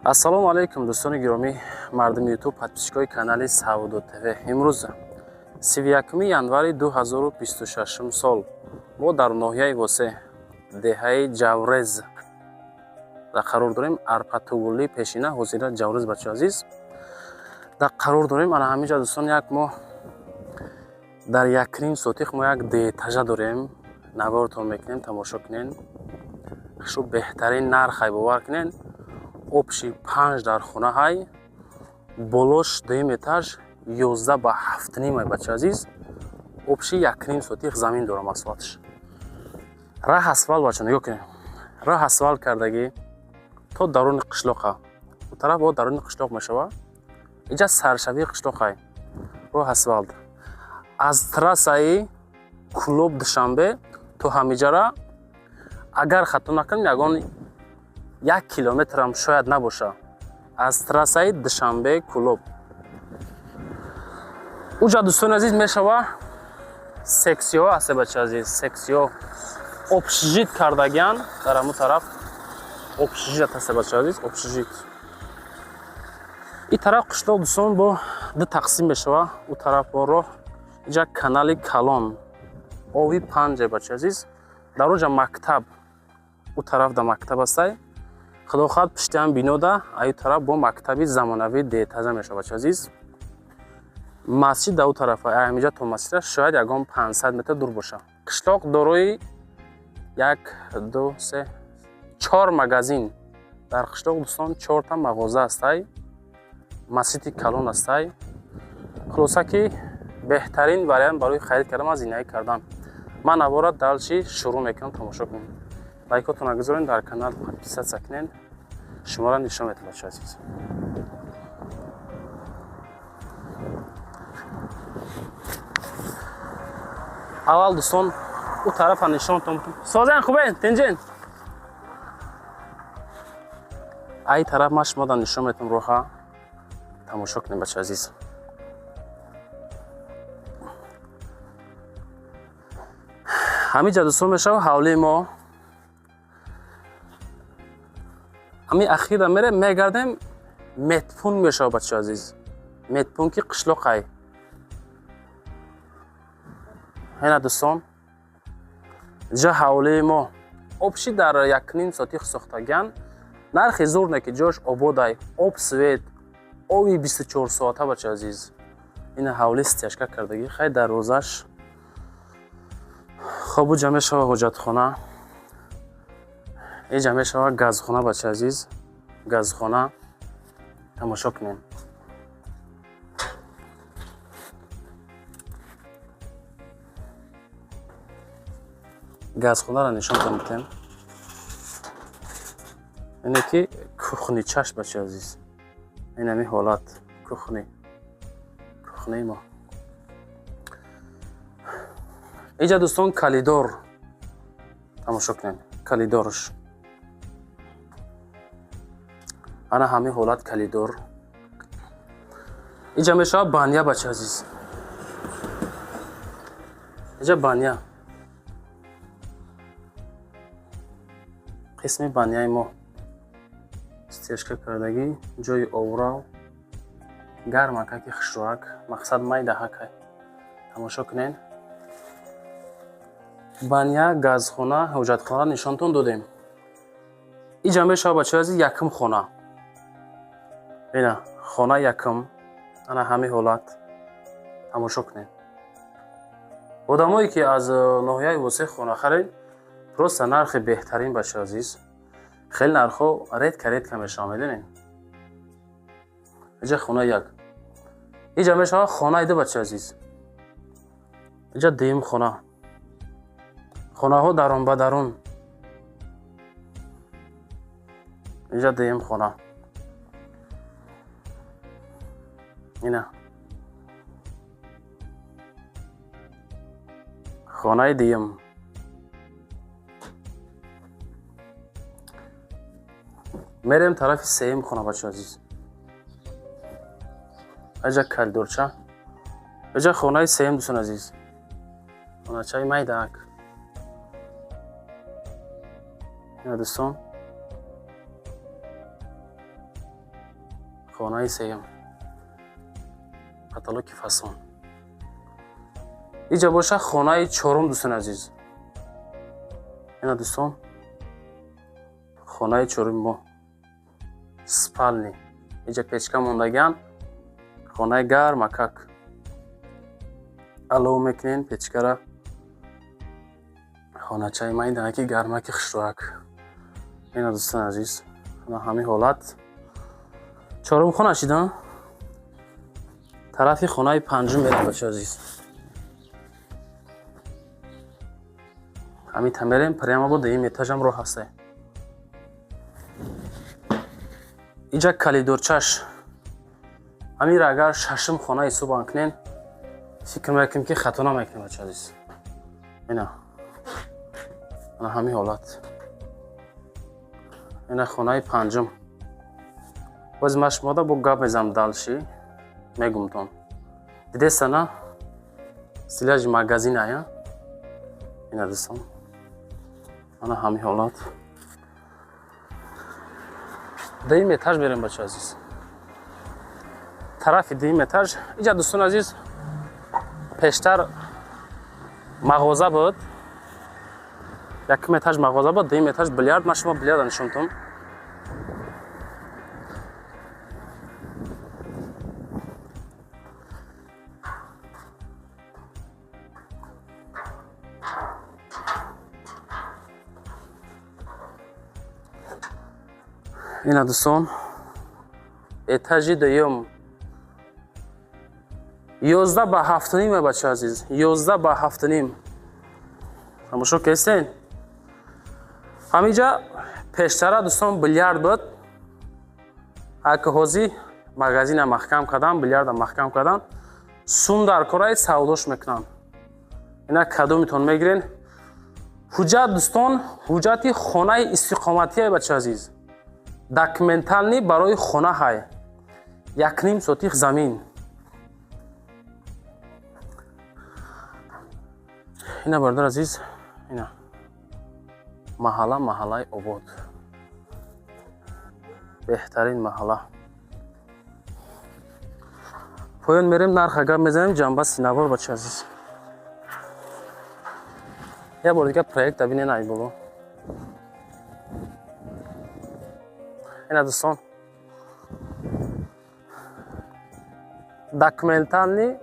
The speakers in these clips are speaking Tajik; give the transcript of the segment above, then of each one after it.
Ассалому алайкум, дӯстони гиромӣ, мардуми Ютуб, подписчикои канали Савдо ТВ. Имрӯз 31 январи 2026 сол мо дар ноҳияи Восе, деҳаи Ҷаврез дар қарор дорем. Арпатугулӣ пешина, ҳозира Ҷаврез, бачаи азиз, дар қарор дорем. Ана ҳаминҷа, дӯстон, як мо дар якним сотих мо як деэтажа дорем. Навортон мекунем, тамошо кунен. Шу беҳтарин нарх ай, бовар кунен. Общий панҷ дар хона ҳай, болош дуюм этаж 11 ба 7,5 ай, бача азиз. Общий якним сотих замин дора масоҳаташ. Раҳ асфалт, бача, нигоҳ кунед, раҳ асфалт кардагӣ то даруни қишлоқа. У тараф бо даруни қишлоқ мешава. Иҷа саршавии қишлоқай. Роҳ асфалт. Аз трассаи Кӯлоб Душанбе то ҳамиҷара, агар хато накунем, ягон 1 километрам шояд набоша. Аз трассаи Душанбе Кӯлоб. Уҷа, дӯстони азиз, мешава сексиҳо ҳасте, бача азиз, сексиҳо общежит кардагиан дар ҳамун тараф общежит ҳасте, бача азиз, общежит. Ин тараф қишлоқ, дӯстон, бо ду тақсим мешава. У тараф бо роҳ, иҷа канали калон ови панҷе, бача азиз. Дар уҷа мактаб, у тараф да мактаб ҳастай. Худо хоҳад, пушти ҳам бинода аю тараф бо мактаби замонавии деэтажа мешава, бача азиз. Масҷид да у тарафа, ҳамиҷа то масҷида шояд ягон 500 метр дур боша. Қишлоқ дорои як, ду, се, чор магазин. Дар қишлоқ, дӯстон, чорта мағоза ҳастай, масҷиди калон ҳастай. Хулоса ки беҳтарин вариант барои харид кардан ва зиндагӣ кардан. Ман навора дальше шурӯъ мекунам, тамошо кунед. Лайкотонро гузоред, дар канал подписаться кунед. Шуморо нишон медиҳам, бача азиз. Аввал, дӯстон, у тарафа нишонтон. Созен, хубен, тинҷен. Ай тараф ман шумода нишон медиҳам роҳа. Тамошо кунед, бача азиз. Ҳаминҷа, дӯстон, мешава ҳавлии мо. Ҳамин ахира мерем, мегардем, медпункт мешава, бача азиз. Медпункти қишлоқай. Ҳена, дӯстон, ҷа ҳавлии мо. Общий дар якним сотих сохтагиан. Нархи зур не ки ҷош ободай, об, свет, оби 24 соата, бача азиз. Ина ҳавли стяжка кардагӣ, хай дарвозаш. Хоб, уҷа мешава ҳоҷатхона. Иҷа мешава газхона, бача азиз. Газхона. Тамошо кунем. Газхонаро нишонтон медиҳем. Ине ки кухничаш, бача азиз. Ин ҳамин ҳолат кухни. Кухнаи мо. Иҷа, дӯстон, калидор. Тамошо кунем. Калидорш. Ана ҳамин ҳолат калидор. Иҷа мешава баня, бача азиз. Иҷа баня. Қисми баняи мо. Стяжка кардагӣ, ҷои оврав, гармакаки хушрӯак, мақсад майдаҳакай. Тамошо кунед. Баня, газхона, ҳоҷатхона нишонтон додем. Иҷа мешава, бачаи азиз, якум хона. Ина хона якум. Ана ҳамин ҳолат. Тамошо кунед. Одамое ки аз ноҳияи Восе хона харед, просто нархи беҳтарин, бача азиз. Хеле нархҳо редко редко мешаванд, медонед? Иҷа хона як. Иҷа мешава хонаи ду, бача азиз. Иҷа дуюм хона. Хонаҳо дарун ба дарун. Иҷа дуюм хона. Ина. Хонаи дуюм. Мерем тарафи сеюм хона, бача азиз. Аҷа коридорча. Иҷа хонаи сеюм, дӯстон азиз. Хоначаи майдаак. Ина, дӯстон. Хонаи сеюм, потолоки фасон. Иҷа боша хонаи чорум, дӯстони азиз. Ина, дӯстон, хонаи чоруми мо, спальни, иҷа печка мондагиан. Хонаи гармакак, алов мекунен печкара. Хоначаи майданаки гармаки хушрӯак. Ина, дӯстони азиз, ана ҳамин ҳолат. Чорум хона шида, тарафи хонаи панҷум мерем, бача азиз. Ҳамин та мерем прямо, бо дуюм этажам роҳ ҳасте. Иҷа калидорчаш. Ҳамира агар шашум хона ҳисобан кунен, фикр мекунем, ки хато намекунем, бача азиз. Ина, ана ҳамин ҳолат. Ина хонаи панҷум. Боз ма шумода бо гап мезанам, дальше мегумтон. Дидеста, стиляжи магазин ая. Ина, дӯстон, ана ҳамин ҳолат. Дуюм этаж мерем, бача азиз, тарафи дуюм этаж. Иҷа, дӯстони азиз, пештар мағоза буд. Якум этаж мағоза буд, дуюм этаж билярд. Ман шумо билярда нишонтон. Ина, дӯстон, этажи дуюм, 11 ба 7,5, бача азиз, 11 ба 7,5. Тамошо кестен. Ҳаминҷа пештара, дӯстон, билярд буд. Ака ҳозӣ магазина маҳкам кардан, билярда маҳкам кардан. Сум дар кораи савдош мекунанд. Ина, кадомитон мегирен? Ҳуҷҷат, дӯстон, ҳуҷҷати хонаи истиқоматие, бача азиз, документальный барои хона ҳай. 1,5 сотих замин. Ина, бародар азиз, ина маҳалла, маҳаллаи обод, беҳтарин маҳалла. Поён мерем, нарха гап мезанем. Ҷамбаси навор, бача азиз, як бор дига проекта бинен, ай боло. Ина, дӯстон, документальный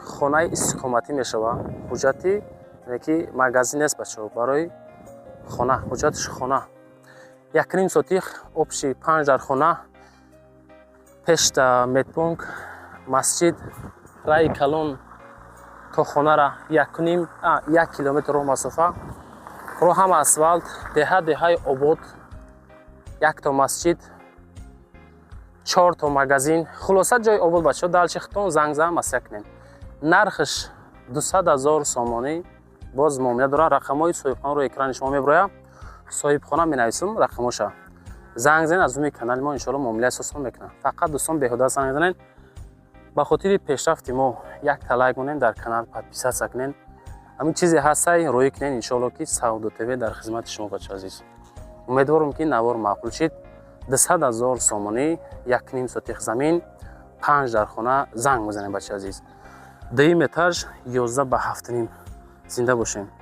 хонаи истиқоматӣ мешавад. Ҳуҷҷати ки магазин нест, бачаҳо, барои хона ҳуҷҷатиш. Хона 1,5 сотих, общий панҷ дар хона, пешта медпункт, масҷид, раи калон то хонара якним 1 километр роҳ, масофа, роҳ ҳама асфалт. Деҳа деҳаи обод, якто масҷид, чорто магазин, хулоса, ҷои обод, бачаҳо. Дальше хитон занг зан, маслиҳат кунем. Нархш 200 000 сомонӣ, боз муомила дорад. Рақамҳои соҳибхона рӯи экрани шумо мебирояд. Соҳибхона менависам рақамоша. Занг занед, аз рӯи канали мо иншоалло муомилаи сосон мекунад. Фақат, дӯстон, беҳуда занг занед. Ба хотири пешрафти мо якта лайк монем, дар канал подписаться кунен. Ҳамин чизе ҳастай, роӣ кунен. Иншоалло, ки Савдо ТВ дар хизмати шумо, бача азиз. Умедворам, ки навор маъқул шид. 200 000 сомонӣ, 1,5 сотих замин, панҷ дар хона. Занг мезанем, бача азиз. Дуюм этаж, 11 ба 7,5. Зинда бошем.